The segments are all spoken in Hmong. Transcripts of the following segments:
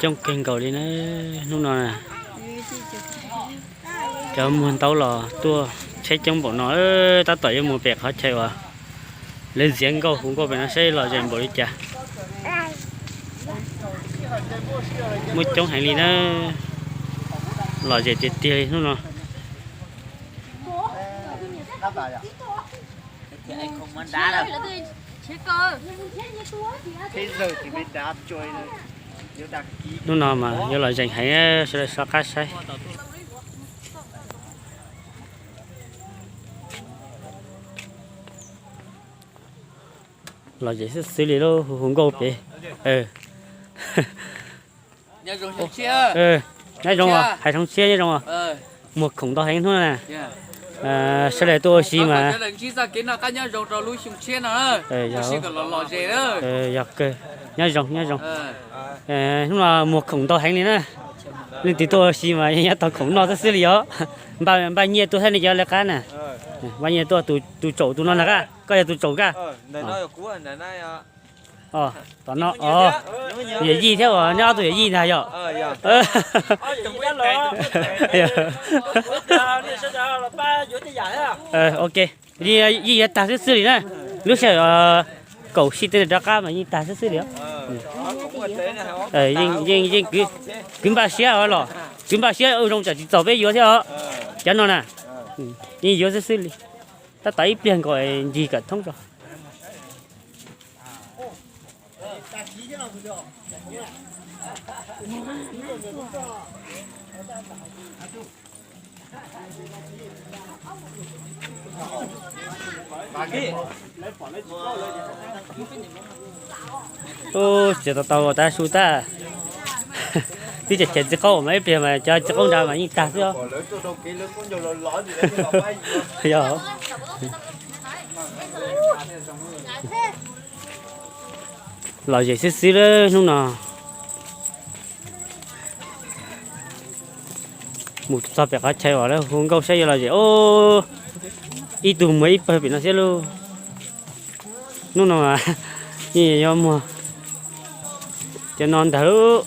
Coob kawg nkaus li na, hnub no na. Cov muag ntaub los tuaj tsheb coob npaum no, tab tom yuav mus pem qhov chaw uas lawv ntxiav nkauj hu nkauj pem no saib lom zem npaum li cas. Muaj coob heev li na, lom zem tiag tiag li hnub no. Hnub no mas yuav lom zem heev, sawv daws soj qab saib. Lom zem xwb xwb li lub hu hu nkauj pem. Nyob zoo, hais rau tshiab nyob zoo. Muag khoom ntau heev hnub na. Sawv daws tuaj ua si mas. Yog kawg, nyob zoo nyob zoo. Hnub no muag khoom ntau heev li na. Leej twg tuaj ua si mas nyob tau khoom noj xwb xwb li os. Npaj nyiaj tuaj thiab nej cov lawv qab na. Npaj nyiaj tuaj, tus tsaum tus no na, koj yog tus tsaum kag. Tom no, yawm yij thiab uas neb ob tug yawm yij ntag yom. Ok, yeej yuav tag xwb xwb li na. Lub sij hawm kaum sij tej rov qab mas yeej tag xwb xwb li. Yeej, yeej kwv npaj siab os los, kwv npaj siab ua zoo tsam tsis txaus peb yuav thiab os. Cov no na, yeej yuav xwb xwb li. Tab tom ib pliag nkaus ncig kom thoob tso. Txiav tau tau tas su tag. Twb tseem txiv qaub mas ib pliag mas cov txiv qaub nrad mas yeej tag xwb os. Yog. Lom zem xwb xwb lawm hnub no. Mus txog pem qhov chaw uas lawv hu nkauj saib yuav lom zem os. Ib tug muag ib pawg pem no thiab lauj. Hnub no yeej yuav muag cov no ntag lauj.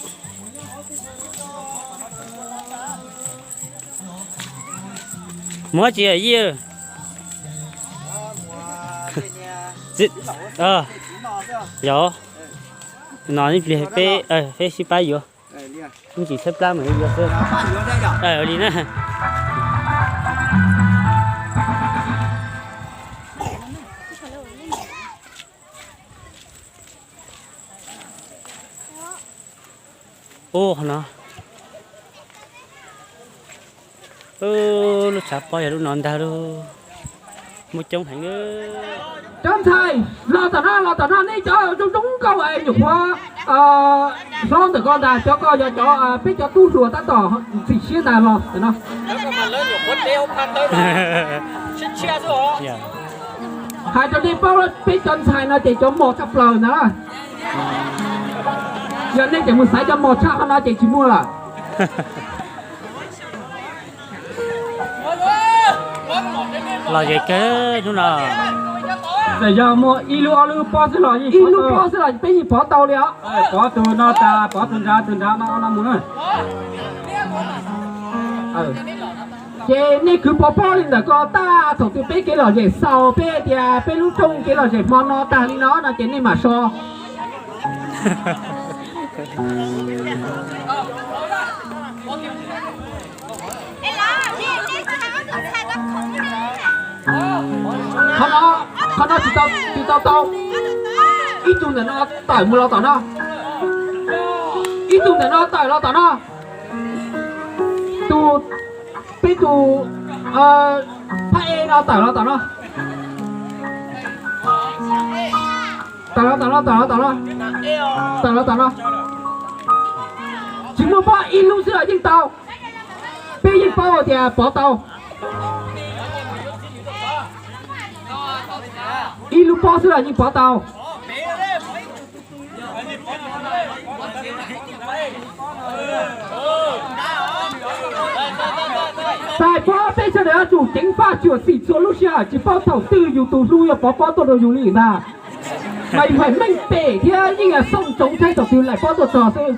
Muag tsis yawm yij. Yog, no ib pliag peb, peb sib pab yuav. Ib ntsis tshaib plab mas yuav xwb. Li na. Ub, qhov no. Lub tshav pob yog lub no ntag lauj. Muaj coob heev. Cov ntxhais los tom no, los tom no, nej cov zoo zoo nkauj es nyuam qhuav hlob ntawm ko ntag, cov ko yog cov peb cov tub hluas tab tom ntxim siab ntag los tom no. Hais rau nej paub, peb cov ntxhais no ces cov mos tshaj plaws ntag. Yog nej tseem mus xaiv cov mos tshaj qhov no ces tsis muaj lawm. Lom zem kawg hnub no. Txawm yog muaj ib lub ob lub pob xwb los, ib lub pob xwb los peb yeej pov tau li os. Pov tus no tas, pov tus nrad, tus nrad no no mus na. Ces nej kwv pov pob li ntawm ko tag, thaum twg peb kev lom zem xaus, peb tias peb lub rooj kev lom zem hmo no tag li no no ces nej mam so. Qhov no, qhov no tsis tau, tsis tau tau. Ib tug ntawm no tawm mus los tom no. Ib tug ntawm no tawm los tom no. Tus, peb tus phab e no tawm los tom no. Tawm los tom no, tawm los tom no. Tawm los tom no. Tsis muaj pob, ib lub xwb los yeej tau. Peb yeej paub tias pov tau. Ib lub pob xwb los yeej pov tau. Xav pab peb sawv daws yuav tsum ceev faj tsuam xim txhua lub sij hawm, tsis paub thaum twg yus tus hlub yuav pov pob tuaj rau yus li ntag. Mas yus hais meej pem thiab yeej xoo ntsoov tshaib thaum twg laim pob tuaj txog xwb.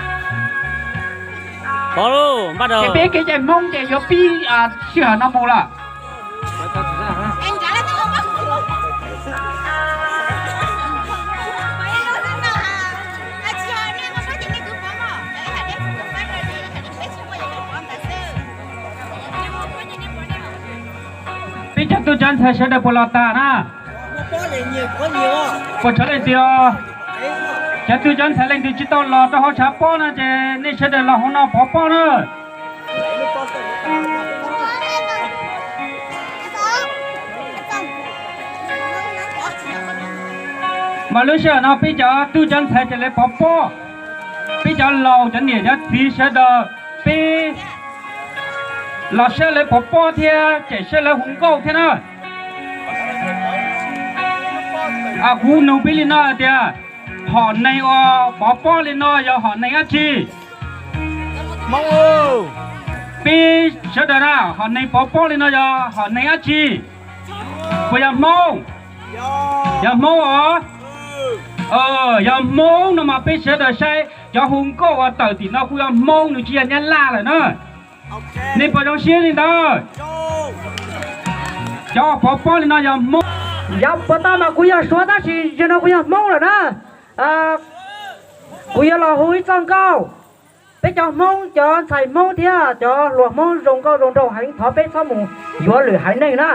Pov lauj, npaj rau. Ces peb kev cai Hmoob ces yuav pib sij hawm no mus lawm. Peb cov tub cov ntxhais sawv daws puas los tas na? Puas tshuav leej twg os? Cov tub cov ntxhais leej twg tsis tau los rau hauv tshav pob no ces nej sawv daws los hauv no pov pob na. Mas lub sij hawm no peb cov tub cov ntxhais ces lawv pov pob, peb cov laus cov niam cov txiv sawv daws peb los saib lawv pov pob thiab cem saib lawv hu nkauj thiab na. Kuv nug peb li no hais tias, hom neeg uas pov pob li no yog hom neeg dab tsi? Peb sawv daws na, hom neeg pov pob li no yog hom neeg dab tsi? Puas yog Hmoob? Yog Hmoob os. Yog Hmoob no mas peb sawv daws saib cov hu nkauj uas tawm tim no kuj yog Hmoob, nws tsis yog Nyab Laj lawm na. Nej puas zoo siab li ntawd? Cov pov pob li no yog Hmoob. Yav puas tau mas kuv yog Suav tab sis zaum no kuv yog Hmoob lawm na. Kuv yuav los hu ib txoj nkauj. Peb cov Hmoob, cov ntxhais Hmoob thiab cov hluas Hmoob zoo nkauj zoo nraug heev, thov peb txhob mus yuav lwm haiv neeg na.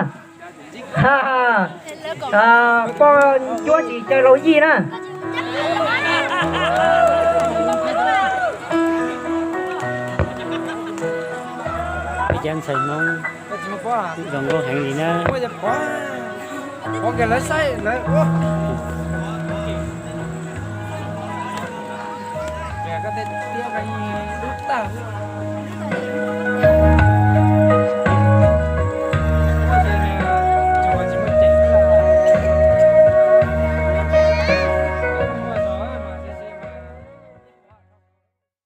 Poj ncuab tsis caw laus yij na. Peb cov ntxhais Hmoob zoo nkauj heev li na.